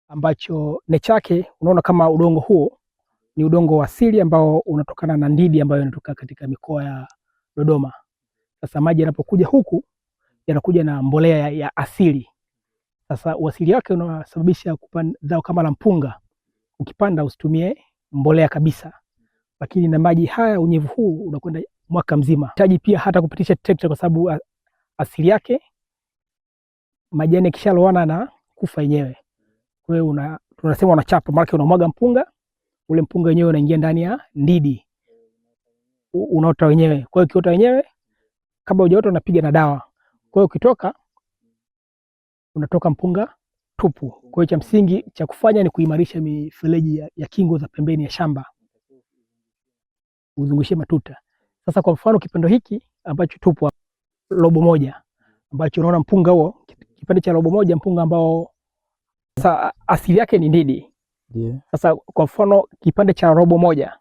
ambacho nature yake unaona kama udongo huo ni udongo wa asili ambao unatokana na ndidi ambayo inatoka katika mikoa ya Dodoma. Sasa maji yanapokuja huku yanakuja na mbolea ya asili. Sasa uasili wake unasababisha kupanda zao kama la mpunga, ukipanda usitumie mbolea kabisa, lakini na maji haya, unyevu huu unakwenda mwaka mzima. Hitaji pia hata kupitisha trekta kwa sababu asili yake majani yakishaloana na kufa yenyewe. Kwa hiyo tunasema unachapa, maana unamwaga mpunga, ule mpunga wenyewe unaingia ndani ya ndidi, unaota wenyewe. Kwa hiyo ukiota wenyewe, kabla hujaota unapiga na dawa. Kwa hiyo ukitoka unatoka mpunga tupu. Kwa hiyo cha msingi cha kufanya ni kuimarisha mifereji ya kingo za pembeni ya shamba, uzungushie matuta. Sasa kwa mfano kipando hiki ambacho tupo robo moja, ambacho unaona mpunga huo, kipande cha robo moja mpunga ambao sasa asili yake ni ndidi. Sasa kwa mfano kipande cha robo moja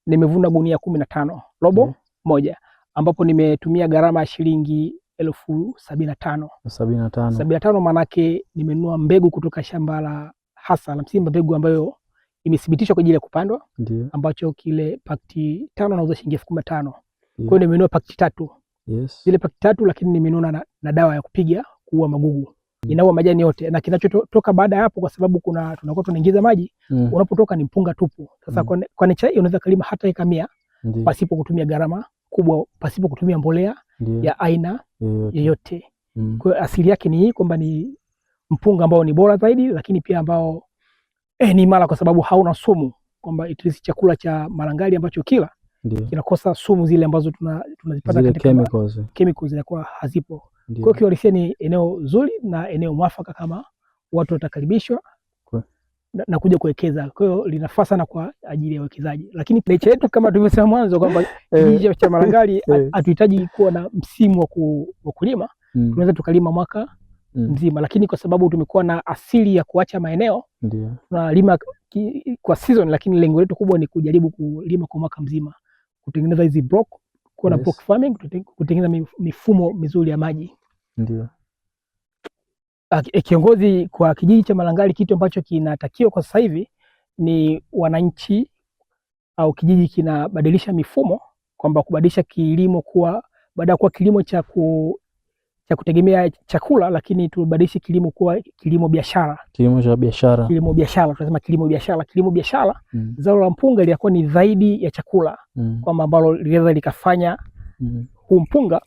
nimevuna gunia 15 robo moja, ambapo nimetumia gharama ya shilingi 75,000. 75. 75 manake nimenunua mbegu kutoka shamba la hasa la Msimba, mbegu ambayo imethibitishwa kwa ajili ya kupandwa, ambacho kile pakti 5 nauza shilingi 15,000. Kwa hiyo nimenunua pakti 3. Zile pakti 3, lakini nimenunua na dawa ya kupiga kuua magugu. Inaua majani yote, na kinachotoka baada ya hapo, kwa sababu kuna tunakuwa tunaingiza maji, unapotoka ni mpunga tupu. Sasa kwa nature hiyo unaweza kulima hata eka 100 pasipo kutumia gharama kubwa, pasipo kutumia mbolea ya aina yoyote. Kwa hiyo asili yake ni hii kwamba ni mpunga ambao ni bora zaidi, lakini pia ambao ni imara kwa sababu hauna sumu, kwamba it is chakula cha Malangali ambacho kila kinakosa sumu zile ambazo tunazipata katika chemicals. Chemicals zinakuwa hazipo. Kwa hiyo kiuhalisia ni eneo zuri na eneo mwafaka kama watu watakaribishwa na kuja kuwekeza. Kwa hiyo linafaa sana kwa ajili ya uwekezaji. Lakini nature yetu kama tulivyosema mwanzo kwamba kijiji cha Malangali hatuhitaji kuwa na msimu wa kulima. Tunaweza tukalima mwaka mzima, lakini kwa sababu tumekuwa na asili ya kuacha maeneo, tunalima kwa season, lakini lengo letu kubwa ni kujaribu kulima kwa mwaka mzima, kutengeneza hizi block, kuwa na block farming, kutengeneza mifumo mizuri ya maji. Kiongozi kwa kijiji cha Malangali, kitu ambacho kinatakiwa kwa sasa hivi ni wananchi au kijiji kinabadilisha mifumo, kwamba kubadilisha kilimo kuwa baada ya kuwa kilimo cha kutegemea chakula, lakini tubadilishe kilimo kuwa kilimo biashara. Kilimo cha biashara. Kilimo biashara, tunasema kilimo biashara. Kilimo biashara, zao la mpunga linakuwa ni zaidi ya chakula, kwamba ambalo linaweza likafanya huu mpunga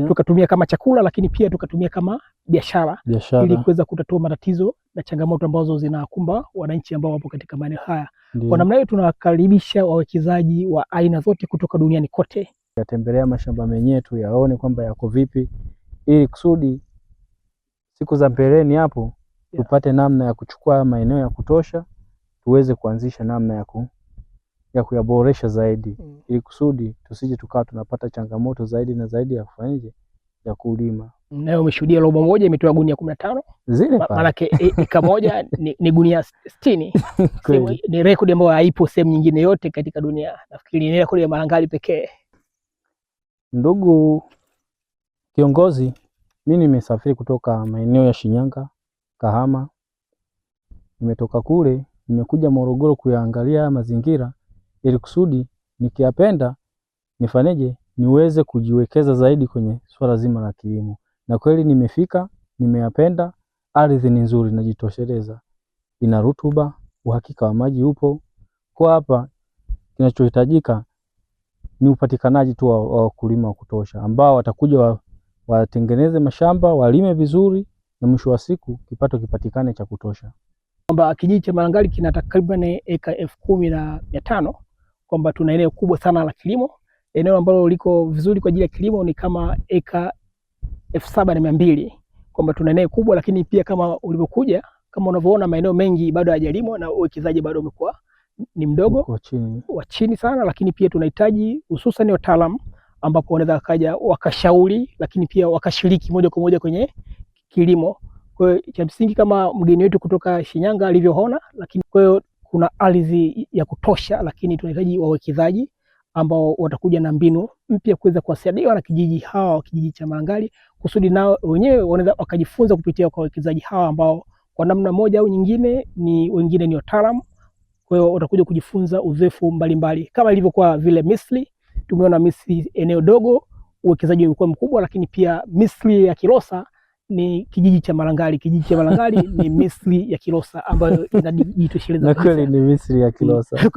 tukatumia kama chakula, lakini pia tukatumia kama biashara, ili kuweza kutatua matatizo na changamoto ambazo zinakumba wananchi ambao wapo katika maeneo haya. Kwa namna hiyo tunawakaribisha wawekezaji wa aina zote kutoka duniani kote. Yatembelea mashamba menyewe tu yaone kwamba yako vipi, ili kusudi siku za mbeleni hapo tupate namna ya kuchukua maeneo ya kutosha, tuweze kuanzisha namna ya kuyaboresha zaidi, ili kusudi tusije tukawa tunapata changamoto zaidi na zaidi ya kufanyaje, ya kulima. Nayo umeshuhudia robo moja imetoa gunia 15. Zile pale. Maanake eka moja ni gunia 60. Ni rekodi ambayo haipo sehemu nyingine yote katika dunia. Nafikiri ni rekodi ya Malangali pekee. Ndugu kiongozi, mimi nimesafiri kutoka maeneo ya Shinyanga, Kahama. Nimetoka kule, nimekuja Morogoro kuyaangalia mazingira ili kusudi nikiyapenda nifanyeje, niweze kujiwekeza zaidi kwenye swala zima la kilimo. Na kweli nimefika, nimeyapenda, ardhi ni nzuri, najitosheleza. Ina rutuba, uhakika wa maji upo. Kwa hapa kinachohitajika ni upatikanaji tu wa wakulima wa kutosha ambao watakuja watengeneze mashamba, walime vizuri na mwisho wa siku kipato kipatikane cha kutosha. Kwamba kijiji cha Malangali kina takriban eka 10,500, kwamba tuna eneo kubwa sana la kilimo. Eneo ambalo liko vizuri kwa ajili ya kilimo ni kama eka 7,200, kwamba tuna eneo kubwa, lakini pia kama ulivyokuja, kama unavyoona maeneo mengi bado hayajalimwa na uwekezaji bado umekuwa ni mdogo, wa chini, wa chini sana, lakini pia tunahitaji hususan wataalamu ambapo wanaweza wakaja wakashauri, lakini pia wakashiriki moja kwa moja kwenye kilimo. Kwa hiyo cha msingi kama mgeni wetu kutoka Shinyanga alivyoona, lakini kwa hiyo kuna ardhi ya kutosha, lakini tunahitaji wawekezaji ambao watakuja na mbinu mpya kuweza kuwasaidia wana kijiji hawa wa kijiji cha Malangali, kusudi nao wenyewe wanaweza wakajifunza kupitia kwa wawekezaji hawa ambao Kwa namna moja au nyingine, ni wengine ni wataalamu, kwa hiyo watakuja kujifunza uzoefu mbalimbali kama ilivyokuwa vile Misri. Tumeona Misri eneo dogo, uwekezaji umekuwa mkubwa, lakini pia Misri ya Kilosa ni kijiji cha Malangali. Kijiji cha Malangali ni Misri ya Kilosa ambayo inajitosheleza Na kweli ni Misri ya Kilosa.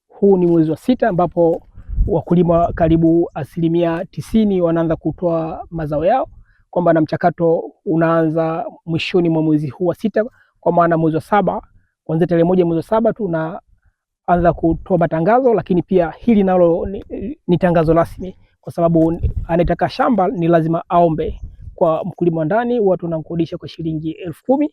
Huu ni mwezi wa sita ambapo wakulima karibu 90% wanaanza kutoa mazao yao, kwamba na mchakato unaanza mwishoni mwa mwezi huu wa sita, kwa maana mwezi wa saba, kuanzia tarehe 1 mwezi wa saba tunaanza kutoa matangazo. Lakini pia hili nalo ni tangazo rasmi, kwa sababu anayetaka shamba ni lazima aombe. Kwa mkulima wa ndani huwa tunamkodisha kwa shilingi 10,000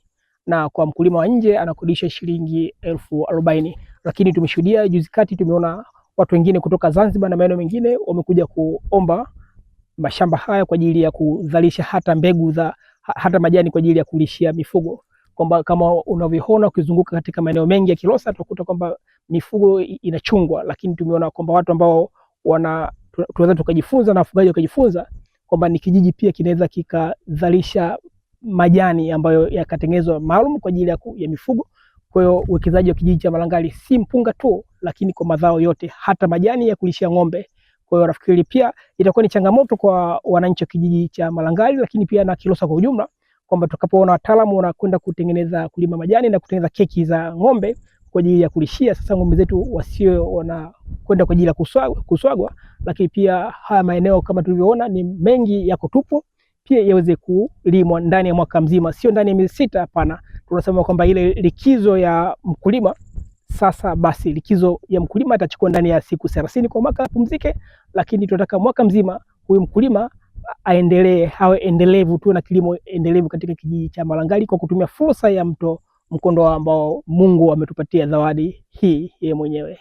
na kwa mkulima wa nje anakodisha shilingi 40,000. Lakini tumeshuhudia juzi kati, tumeona watu wengine kutoka Zanzibar na maeneo mengine wamekuja kuomba mashamba haya kwa ajili ya kuzalisha hata mbegu za hata majani kwa ajili ya kulishia mifugo, kwamba kama unavyoona ukizunguka katika maeneo mengi ya Kilosa utakuta kwamba mifugo inachungwa, lakini tumeona kwamba watu ambao wana tunaweza tukajifunza na wafugaji wakajifunza kwamba ni kijiji pia kinaweza kikazalisha majani ambayo yakatengenezwa maalum kwa ajili ya mifugo. Kwa hiyo uwekezaji wa kijiji cha Malangali si mpunga tu, lakini kwa mazao yote, hata majani ya kulishia ng'ombe. Kwa hiyo nafikiri pia itakuwa ni changamoto kwa wananchi wa kijiji cha Malangali, lakini pia na Kilosa kwa ujumla, kwamba tutakapoona wataalamu wanakwenda kutengeneza kulima majani na kutengeneza keki za ng'ombe kwa ajili ya kulishia, sasa ng'ombe zetu wasio wanakwenda kwa ajili ya kuswagwa, lakini pia haya maeneo kama tulivyoona ni mengi yako tupu, pia yaweze kulimwa ndani ya mwaka mzima, sio ndani ya miezi 6. Hapana, tunasema kwamba ile likizo ya mkulima sasa basi, likizo ya mkulima atachukua ndani ya siku 30 kwa mwaka apumzike, lakini tunataka mwaka mzima huyu mkulima aendelee, awe endelevu, tuwe na kilimo endelevu katika kijiji cha Malangali kwa kutumia fursa ya mto Mkondoa ambao Mungu ametupatia zawadi hii yeye mwenyewe.